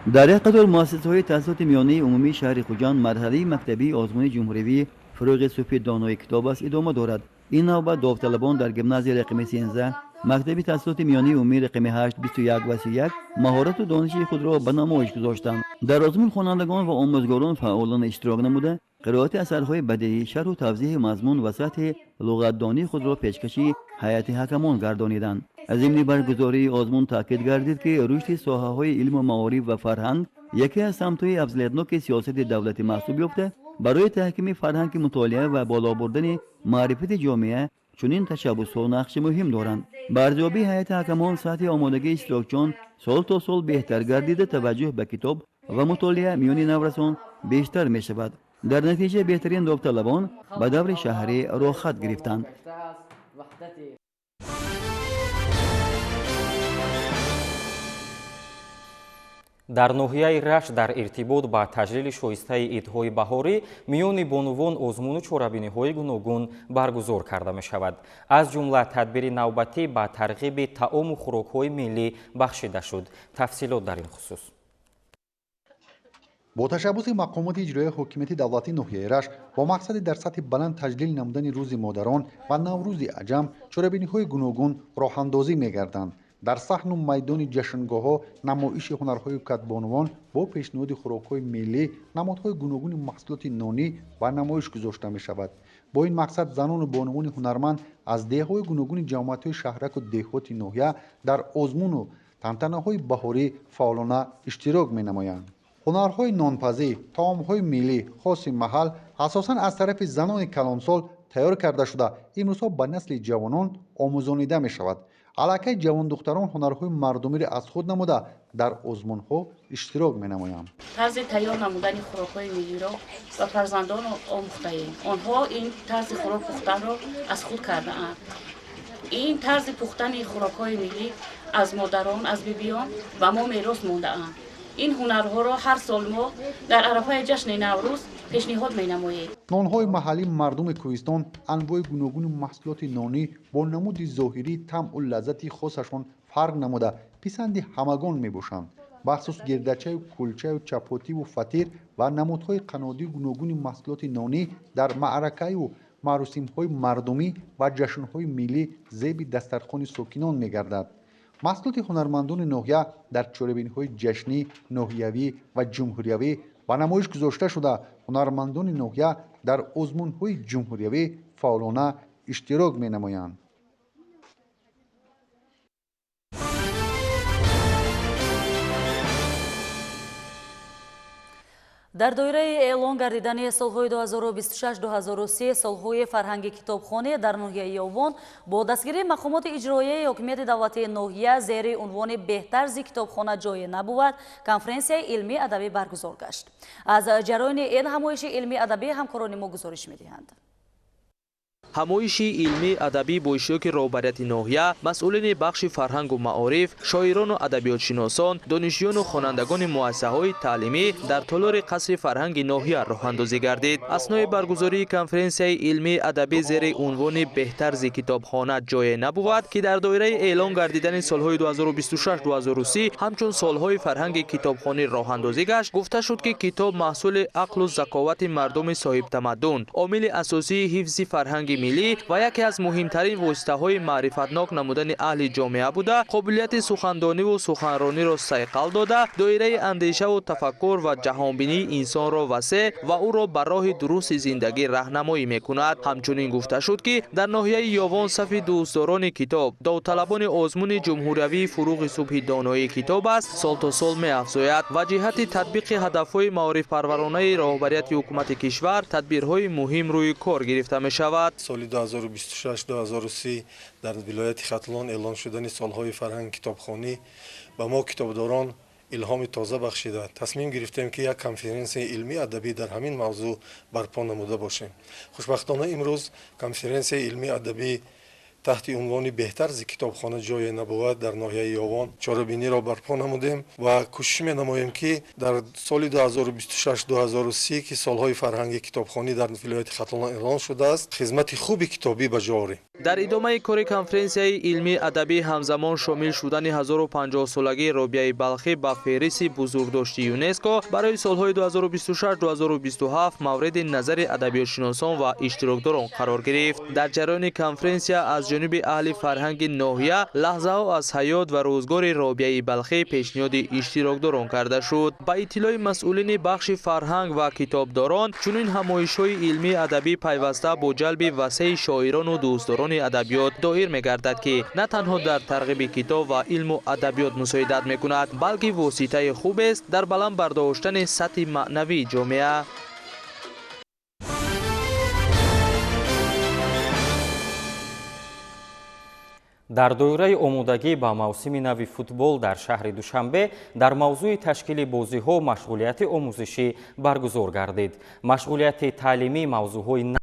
Дар як қатор муассисаҳои таҳсилоти миёнаи умумии шаҳри Хуҷанд марҳалаи мактабии озмуни ҷумҳуривии «Фурӯғи субҳи донои китоб аст» идома дорад. Ин навбат довталабон дар гимназияи рақами 13, мактаби таҳсилоти миёнаи умумии рақами 8, 21 ва 31 маҳорату дониши худро ба намоиш гузоштанд. Дар озмун хонандагон ва омӯзгорон фаъолона иштирок намуда, қироати асарҳои бадеӣ, шарҳу тавзеҳи мазмун ва сатҳи луғатдонии худро пешкаши ҳайати ҳакамон гардониданд. Аз зимни баргузории озмун таъкид гардид, ки рушди соҳаҳои илму маориф ва фарҳанг яке аз самтҳои афзалиятноки сиёсати давлатӣ маҳсуб ёфта, барои таҳкими фарҳанги мутолиа ва боло бурдани маърифати ҷомеа чунин ташаббусҳо нақши муҳим доранд. Ба арзёбии ҳайати ҳакамон сатҳи омодагии иштирокчиён сол то сол беҳтар гардида, таваҷҷӯҳ ба китоб ва мутолиа миёни наврасон бештар мешавад. Дар натиҷа беҳтарин довталабон ба даври шаҳрӣ роҳхат гирифтанд. Дар ноҳияи Рашт дар иртибот ба таҷлили шоистаи идҳои баҳорӣ миёни бонувон озмуну чорабиниҳои гуногун баргузор карда мешавад. Аз ҷумла тадбири навбатӣ ба тарғиби таому хӯрокҳои миллӣ бахшида шуд. Тафсилот дар ин хусус. Бо ташаббуси мақомоти иҷроияи ҳокимияти давлатии ноҳияи Рашт бо мақсади дар сатҳи баланд таҷлил намудани рӯзи модарон ва Наврӯзи аҷам чорабиниҳои гуногун роҳандозӣ мегарданд. Дар саҳну майдони ҷашнгоҳҳо намоиши ҳунарҳои кадбонувон бо пешниҳоди хӯрокҳои миллӣ, намудҳои гуногуни маҳсулоти нонӣ ба намоиш гузошта мешавад. Бо ин мақсад занону бонувони ҳунарманд аз деҳҳои гуногуни ҷамоатҳои шаҳраку деҳоти ноҳия дар озмуну тантанаҳои баҳорӣ фаъолона иштирок менамоянд. Ҳунарҳои нонпазӣ, таомҳои миллӣ хоси маҳал асосан аз тарафи занони калонсол тайёр карда шуда, имрӯзҳо ба насли ҷавонон омӯзонида мешавад. Аллакай ҷавондухтарон ҳунарҳои мардумиро аз худ намуда дар озмунҳо иштирок менамоянд. Тарзи тайёр намудани хӯрокҳои миллиро ба фарзандон омӯхтаем. Онҳо ин тарзи хӯрок пухтанро аз худ кардаанд. Ин тарзи пухтани хӯрокҳои миллӣ аз модарон, аз бибиён ба мо мерос мондаанд. Ин ҳунарҳоро ҳар сол мо дар арафаи ҷашни Наврӯз пешниҳод менамоем. Нонҳои маҳаллии мардуми кӯҳистон анвои гуногуни маҳсулоти нонӣ бо намуди зоҳирӣ, таъму лаззати хосашон фарқ намуда, писанди ҳамагон мебошанд. Бахусус гирдачаю кулчаю чапотиву фатир ва намудҳои қаннодии гуногуни маҳсулоти нонӣ дар маъракаю маросимҳои мардумӣ ва ҷашнҳои миллӣ зеби дастархони сокинон мегардад. Маҳсулоти ҳунармандони ноҳия дар чорабиниҳои ҷашнӣ, ноҳиявӣ ва ҷумҳуриявӣ ба намоиш гузошта шуда, ҳунармандони ноҳия дар озмунҳои ҷумҳуриявӣ фаъолона иштирок менамоянд. Дар доираи эълон гардидани солҳои 2026-2030 солҳои фарҳанги китобхонӣ дар ноҳияи Ёвон бо дастгирии мақомоти иҷроияи ҳокимияти давлатии ноҳия зери унвони «Беҳтар зи китобхона ҷое набувад» конференсияи илмӣ адабӣ баргузор гашт. Аз ҷараёни ин ҳамоиши илмӣ адабӣ ҳамкорони мо гузориш медиҳанд. Ҳамоиши илмӣ адабӣ бо иштироки роҳбарияти ноҳия, масъулини бахши фарҳангу маориф, шоирону адабиётшиносон, донишҷӯёну хонандагони муассисаҳои таълимӣ дар толори қасри фарҳанги ноҳия роҳандозӣ гардид. Аснои баргузории конференсияи илмӣ адабӣ зери унвони «Беҳтар зи китобхона ҷое набувад», ки дар доираи эълон гардидани солҳои 2026-2030 ҳамчун солҳои фарҳанги китобхонӣ роҳандозӣ гашт, гуфта шуд, ки китоб маҳсули ақлу заковати мардуми соҳибтамаддун, омили асосии ҳифзи фарҳанги миллӣ ва яке аз муҳимтарин воситаҳои маърифатнок намудани аҳли ҷомеа буда, қобилияти сухандониву суханрониро сайқал дода, доираи андешаву тафаккур ва ҷаҳонбинии инсонро васеъ ва ӯро ба роҳи дурусти зиндагӣ раҳнамоӣ мекунад. Ҳамчунин гуфта шуд, ки дар ноҳияи Ёвон сафи дӯстдорони китоб, довталабони озмуни ҷумҳуриявии «Фурӯғи субҳи доноии китоб аст» сол то сол меафзояд ва ҷиҳати татбиқи ҳадафҳои маорифпарваронаи роҳбарияти ҳукумати кишвар тадбирҳои муҳим рӯи кор гирифта мешавад. Соли 2026-2030 дар вилояти Хатлон эълон шудани солҳои фарҳанги китобхонӣ ба мо китобдорон илҳоми тоза бахшида, тасмим гирифтем, ки як конференсияи илмӣ адабӣ дар ҳамин мавзӯъ барпо намуда бошем. Хушбахтона имрӯз конференсияи илмӣ адабӣ таҳти унвони «Беҳтар зи китобхона ҷое набувад» дар ноҳияи Ёвон чорабиниро барпо намудем ва кӯшиш менамоем, ки дар соли 2026-2030, ки солҳои фарҳанги китобхонӣ дар вилояти Хатлон эълон шудааст, хизмати хуби китобӣ ба ҷо орем. Дар идомаи кори конференсияи илмии адабӣ ҳамзамон шомил шудани 1050-солагии Робиаи Балхӣ ба феҳристи бузургдошти ЮНЕСКО барои солҳои 2026-2027 мавриди назари адабиётшиносон ва иштирокдорон қарор гирифт. Дар ҷараёни конференсия аз ҷониби аҳли фарҳанги ноҳия лаҳзаҳо аз ҳаёт ва рӯзгори Робиаи Балхӣ пешниҳоди иштирокдорон карда шуд. Ба иттилои масъулини бахши фарҳанг ва китобдорон, чунин ҳамоишҳои илмии адабӣ пайваста бо ҷалби васеи шоирону дӯстдорони адабиёт доир мегардад, ки на танҳо дар тарғиби китоб ва илму адабиёт мусоидат мекунад, балки воситаи хубест дар баланд бардоштани сатҳи маънавии ҷомеа. Дар доираи омодагӣ ба мавсими нави футбол дар шаҳри Душанбе дар мавзӯи ташкили бозиҳо машғулияти омӯзишӣ баргузор гардид. Машғулияти таълимӣ мавзӯъҳои